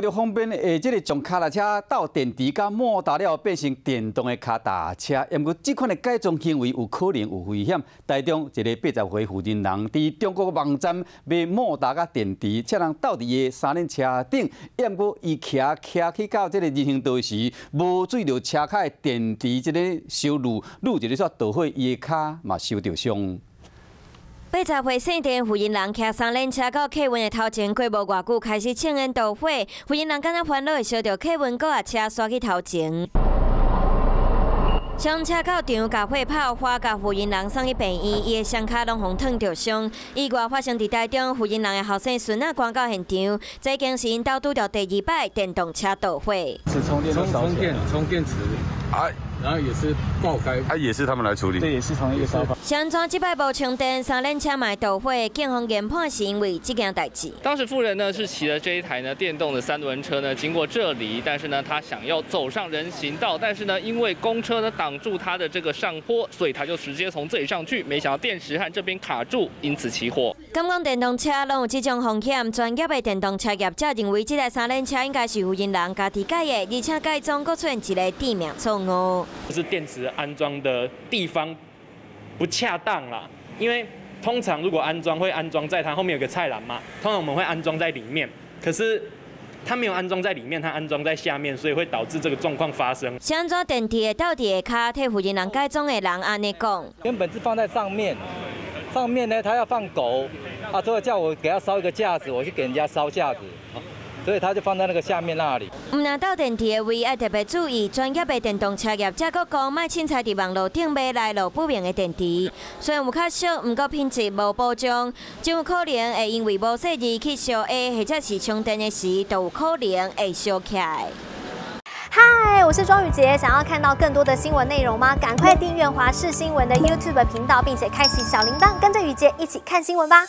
為著方便的這个將跤踏車鬥電池佮摩打了變成電動的跤踏車，毋過這款的改裝行為有可能有危險。台中一个80歲婦人人佇中國網站買摩打佮電池，請人鬥佇伊的三輪車頂，毋過伊騎騎去到這个人行道時，無注意著車跤的電池這个燒燙，燙一个煞著火，伊的跤嘛受著傷。80歲姓鄭婦人人騎三輪車到客運的頭前，過無偌久開始衝煙著火，婦人人敢若煩惱會燒著客運，閣共車徙去頭前。雙車到場，共火炮花共婦人人送去病院，伊的雙跤攏予燙著傷。意外發生佇台中，婦人人的後生孫仔趕到現場，這已經是𪜶兜拄著第二擺電動車著火。是充電充電充電池啊。然後也是爆開，啊，也是他們來處理，對，也是同一個燒法。是按怎這擺無充電，三輪車嘛會著火，警方研判是因為這件代誌。當時婦人呢是騎了這一台呢電動的三輪車呢經過這裡，但是呢他想要走上人行道，但是呢因為公車呢擋住他的這個上坡，所以他就直接從這裡上去，沒想到電池和這邊卡住，因此起火。敢講電動車攏有這種風險，專業的電動車業者認為這台三輪車應該是婦人人家己改的，而且改裝閣出現一個致命錯誤。是電池安裝的地方不恰當啦，因為通常如果安裝會安裝在它後面有個菜籃嘛，通常我們會安裝在裡面，可是它沒有安裝在裡面，它安裝在下面，所以會導致這個狀況發生。是按怎電池會鬥佇下跤，替婦人人改裝的人按呢講。原本是放在上面，上面呢他要放狗，啊，所以叫我給他燒一個架子，我去給人家燒架子。所以他就放在那個下面那裡。毋但鬥電池的位愛特別注意，專業的電動車業者閣講，莫凊彩佇網路頂買來路不明的電池，雖然有較俗，毋過品質無保障，真有可能會因為無細膩去燒下，或者是充電的時，都有可能會燒起來。嗨，我是莊宇傑，想要看到更多的新聞內容嗎？趕快訂閱華視新聞的 YouTube 頻道，並且開啟小鈴鐺，跟着宇傑一起看新聞吧。